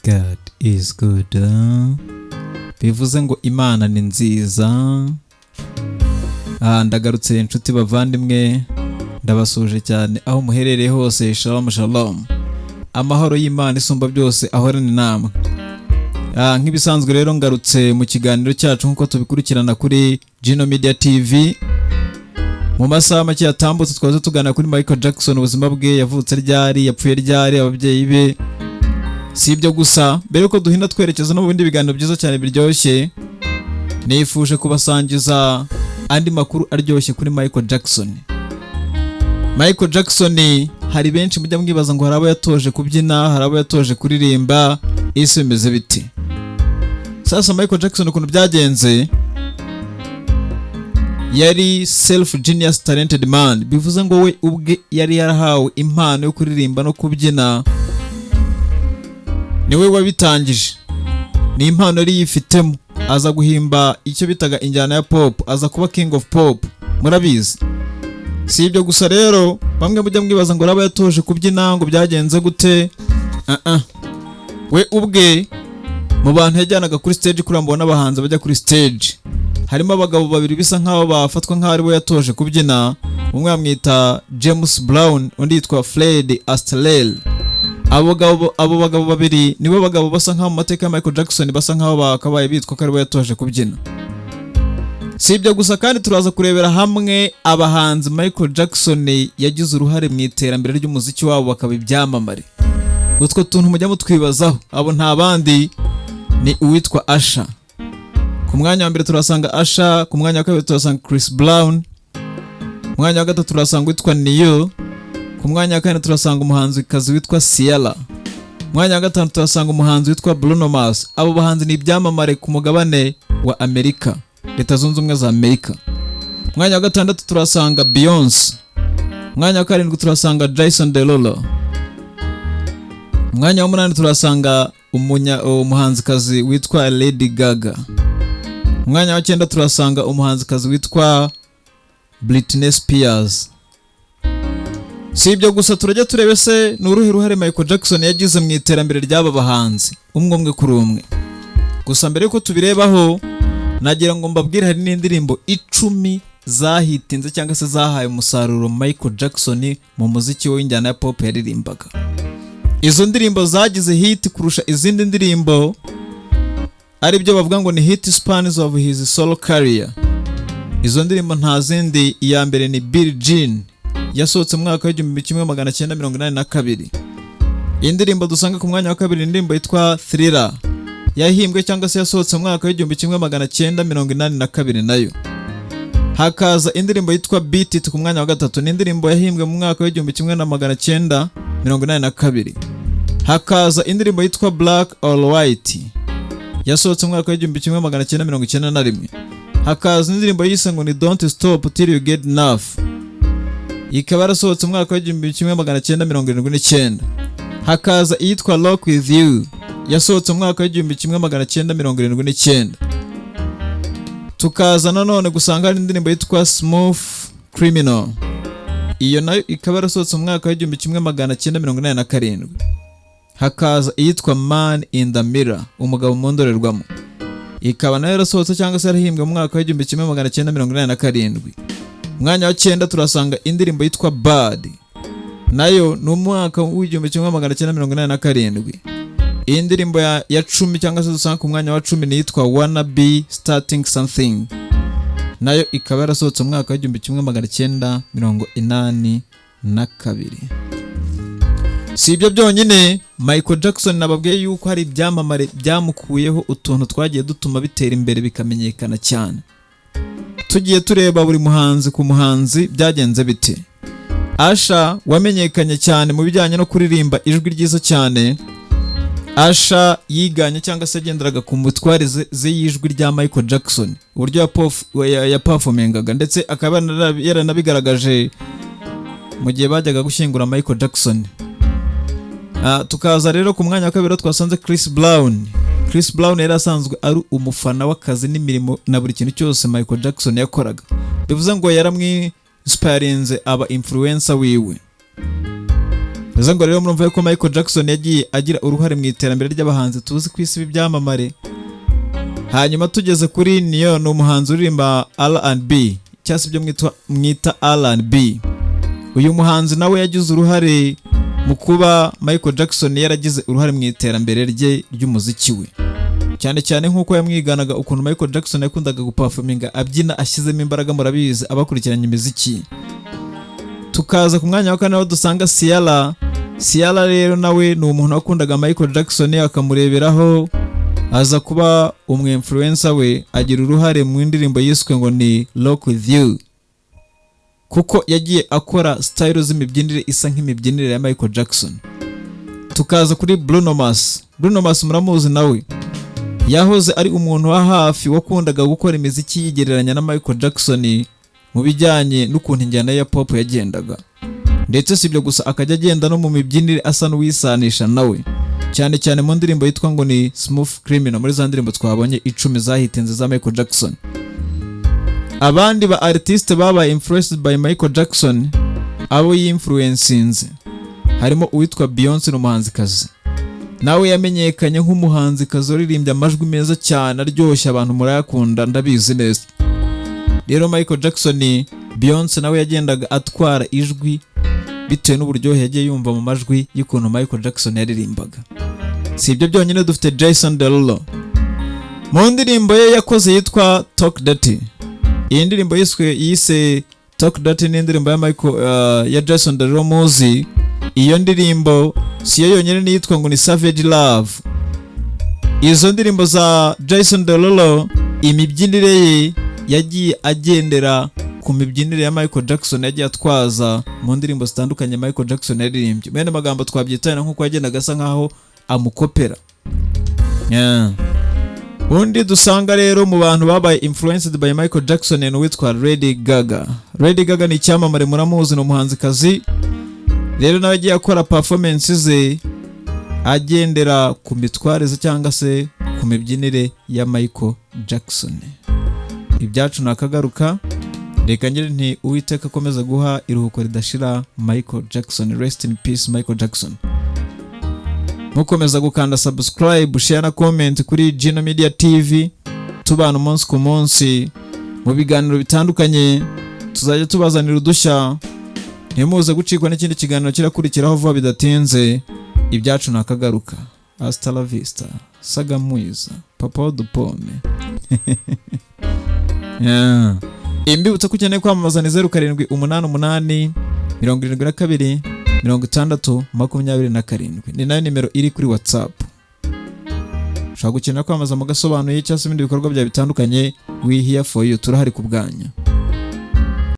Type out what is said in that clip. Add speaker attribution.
Speaker 1: God is good. Bivuze ngo Imana ni nziza. Ndagarutse inshuti bavandimwe, ndabasuhuje cyane aho muherereye hose. Shalom shalom, amahoro y'Imana isumba byose ahorane namwe. Nk'ibisanzwe rero ngarutse mu kiganiro cyacu nk'uko tubikurikirana kuri Gino Media TV. Mu masaha make yatambutse twaze tugana kuri Michael Jackson, ubuzima bwe, yavutse ryari, yapfuye ryari, ababyeyi be. Si ibyo gusa, mbere yuko duhinda twerekeza no mu bindi biganiro byiza cyane biryoshye, nifuje kubasangiza andi makuru aryoshye kuri Michael Jackson. Michael Jackson, hari benshi mujya mwibaza ngo hari abo yatoje kubyina, hari abo yatoje kuririmba, ese bimeze bite? Sasa Michael Jackson ukuntu byagenze, yari self genius talented man, bivuze ngo we ubwe yari yarahawe impano yo kuririmba no kubyina, niwe wabitangije, ni impano yari yifitemo, aza guhimba icyo bitaga injyana ya pop, aza kuba king of pop, murabizi. Si ibyo gusa rero, bamwe mujya mwibaza ngo araba yatoje kubyina, ngo byagenze gute? Uh -uh. We ubwe mu bantu yajyanaga kuri stage, kuriya mubona abahanzi bajya kuri stage, harimo abagabo babiri bisa nkaho bafatwa nkaho aribo yatoje kubyina. Umwe bamwita James Brown, undi yitwa Fred Astaire. Abo bagabo babiri nibo bagabo basa nkaho mu mateka ya Michael Jackson basa nkaho bakabaye bitwa ko aribo yatoje kubyina. Si ibyo gusa kandi, turaza kurebera hamwe abahanzi Michael Jackson yagize uruhare mu iterambere ry'umuziki wabo bakaba ibyamamare. Utwo tuntu mujya mutwibazaho. Abo nta bandi, ni uwitwa Usher. Ku mwanya wa mbere turasanga Usher, ku mwanya wa kabiri turasanga Chris Brown, ku mwanya wa gatatu turasanga uwitwa Ne-Yo, ku mwanya wa kane turasanga umuhanzikazi witwa Ciara, mwanya wa gatanu tuhasanga umuhanzi witwa Bruno Mars. Abo bahanzi ni ibyamamare ku mugabane wa Amerika, Leta Zunze Ubumwe za Amerika. Mwanya wa gatandatu turasanga Beyonce. Mwanya wa karindwi turasanga Jason Derulo. Mwanya wa munani turasanga umuhanzikazi witwa Lady Gaga. Mwanya wa cyenda turasanga umuhanzikazi witwa Britney Spears. Si ibyo gusa, turajya turebe se ni uruhe ruhare Michael Jackson yagize mu iterambere ry'aba bahanzi umwe umwe kuri umwe. Gusa mbere yuko tubirebaho, nagira ngo mbabwire hari n'indirimbo 10 zahitinze cyangwa se zahaye umusaruro Michael Jackson mu muziki we w'injyana ya pop yaririmbaga. Izo ndirimbo zagize hit kurusha izindi ndirimbo, aribyo bavuga ngo ni hit spans of his solo career. Izo ndirimbo nta zindi, iya mbere ni Billie Jean, yasohotse mu mwaka w'1982. Iyi ndirimbo dusanga ku mwanya wa kabiri ni indirimbo yitwa Thriller, yahimbwe cyangwa se yasohotse mu mwaka w'1982 nayo. Hakaza indirimbo yitwa Beat It ku mwanya wa gatatu, ni indirimbo yahimbwe mu mwaka w'1982. Hakaza indirimbo yitwa Black or White, yasohotse mu mwaka w'1991. Hakaza indirimbo yise ngo ni Don't Stop Till You Get Enough, ikaba yarasohotse mu mwaka w'1979. Hakaza iyitwa Rock With You, yasohotse mu mwaka w'1979. Tukaza nanone gusanga hari indirimbo yitwa Smooth Criminal, iyo nayo ikaba yarasohotse mu mwaka w'1987. Hakaza iyitwa Man in the Mirror, umugabo mu ndorerwamo, ikaba nayo yarasohotse cyangwa se yarahimbwe mu mwaka w'1987. Umwanya wa cyenda turasanga indirimbo yitwa Bad, nayo ni umwaka w'1987. Iyi ndirimbo ya 10 cyangwa se dusanga ku mwanya wa 10 ni iyitwa Wanna Be Starting Something, nayo ikaba yarasohotse mu mwaka w'1982. Si ibyo byonyine, Michael Jackson nababwiye yuko hari ibyamamare byamukuyeho utuntu twagiye dutuma bitera imbere bikamenyekana cyane. Tugiye tureba buri muhanzi ku muhanzi byagenze bite. Usher wamenyekanye cyane mu bijyanye no kuririmba, ijwi ryiza cyane. Usher yiganye cyangwa se yagenderaga ku mutwarize ze y'ijwi rya Michael Jackson, uburyo yaperformingaga, ndetse akaba yaranabigaragaje mu gihe bajyaga gushyingura Michael Jackson. Tukaza rero ku mwanya wa kabiri aho twasanze Chris Brown. Chris Brown yari asanzwe ari umufana w'akazi n'imirimo na buri kintu cyose Michael Jackson yakoraga, bivuze ngo yaramwinspirinze aba influencer wiwe. Bivuze ngo rero murumva ko Michael Jackson yagiye agira uruhare mu iterambere ry'abahanzi tuzi ku isi b'ibyamamare. Hanyuma tugeze kuri Ne-Yo, ni umuhanzi uririmba R&B cyangwa se ibyo mwita R&B. Uyu muhanzi nawe yagize uruhare mu kuba Michael Jackson yaragize uruhare mu iterambere rye ry'umuziki we, cyane cyane nk'uko yamwiganaga ukuntu Michael Jackson yakundaga guperforminga abyina ashyizemo imbaraga. Murabizi abakurikiranye imiziki. Tukaza ku mwanya wa kane aho dusanga Ciara. Ciara rero nawe ni umuntu wakundaga Michael Jackson, akamureberaho, aza kuba umu influencer we, agira uruhare mu ndirimbo yiswe ngo ni "Rock With You", kuko yagiye akora style z'imibyinire isa nk'imibyinire ya Michael Jackson. Tukaza kuri Bruno Mars. Bruno Mars muramuzi, nawe yahoze ari umuntu wa hafi wakundaga gukora imiziki yigereranya na Michael Jackson mu bijyanye n'ukuntu injyana ya pop yagendaga. Ndetse si ibyo gusa, akajya agenda no mu mibyinire asa n'uwisanisha nawe, cyane cyane mu ndirimbo yitwa ngo ni "Smooth Criminal", muri za ndirimbo twabonye 10 zahitinze za Michael Jackson. Abandi ba artiste babaye influenced by Michael Jackson, abo yinfluencinze, harimo uwitwa Beyonce. Ni umuhanzikazi, nawe yamenyekanye nk'umuhanzikazi waririmbye amajwi meza cyane aryoshye, abantu murayakunda, ndabizi neza. Rero Michael Jackson, Beyonce nawe yagendaga atwara ijwi bitewe n'uburyohe yagiye yumva mu majwi y'ukuntu Michael Jackson yaririmbaga. Si ibyo byonyine, dufite Jason Derulo mu ndirimbo ye yakoze yitwa "Talk Dirty". Iyi ndirimbo yise "Talk Dirty" ni indirimbo ya Michael ya Jason Derulo muzi. Iyo ndirimbo si yo yonyine, niyitwa ngo ni "Savage Love". Izo ndirimbo za Jason Derulo, imibyinire ye yagiye agendera ku mibyinire ya Michael Jackson, yagiye atwaza mu ndirimbo zitandukanye Michael Jackson yaririmbye. Mu yandi magambo twabyitana nk'uko yagendaga asa nkaho amukopera. Undi dusanga rero mu bantu babaye influenced by Michael Jackson ni uwitwa Lady Gaga. Lady Gaga ni icyamamare, muramuzi, ni umuhanzikazi. Rero nawe yagiye akora performance ze agendera ku mitwarize cyangwa se ku mibyinire ya Michael Jackson. Ibyacu nakagaruka. Reka ngire nti Uwiteka akomeza guha iruhuko ridashira Michael Jackson. Rest in peace, Michael Jackson. Mukomeza gukanda subscribe, share na comment kuri Gino Media TV. Tubana umunsi ku munsi mu biganiro bitandukanye, tuzajya tubazanira udushya. Ntimuze gucikwa n'ikindi kiganiro kirakurikiraho vuba bidatinze. Ibyacu nakagaruka. Hasta la vista, saga mwiza papa w'udupome. Yeah. Imbibutsa ko ukeneye kwamamaza ni 0788 72 60 27, ni nayo nimero iri kuri WhatsApp. Ushobora gukenera kwamamaza mu gasobanuye cyangwa se ibindi bikorwa byawe bitandukanye. We here for you, turahari ku bwanyu.